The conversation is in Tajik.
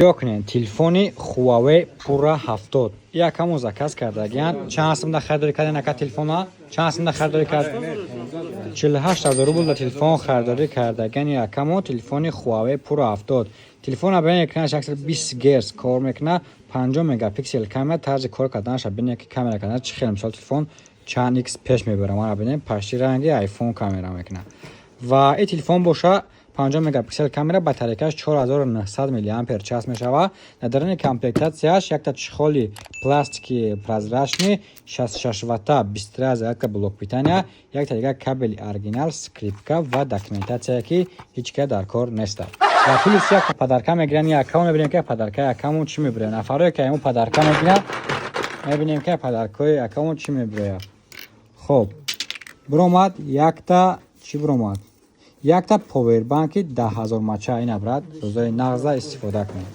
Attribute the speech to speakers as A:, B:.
A: Нигоҳ кунед, телефони Huawei Pura 70 як ҳамон заказ кардагиян. Чанд сумда харидорӣ карден, ака, телефона? Чанд сумда харидорӣ кард? 48 000 рубл да телефон харидорӣ кардагиян. Якамо телефони Huawei Pura 70. Телефона бинед, экранаш 120 герц кор мекунад, 50 мегапиксел камера. Тарзи кор карданаша бинед, ки камера кардан чӣ хел. Мисол, телефон чанд икс пеш мебарад, мана бинед, почти ранги айфон камера мекунад. Ва ин телефон боша 50 мегапиксел камера, батарейкаш 4900 миллиампер час мешавад. Дар даруни комплектатсияш якта чехоли пластики прозрачный, 66 ватта быстрая зарядка, блок питания, якта дигар кабели оригинал, скрепка ва документатсия, ки ҳеҷ ка дар кор неста. Ва плюс якта подарка мегиранд. Якамо мебинем, ки подарка якамон чӣ мебирояд. Нафарое ки ҳамон подарка мегиранд, мебинем, ки подаркаи якамон чӣ мебирояд. Хоб, биромад якта, чӣ биромад? Якта повербанки 10 000 мАч. Ина, брат, рӯзои нағза истифода кунед.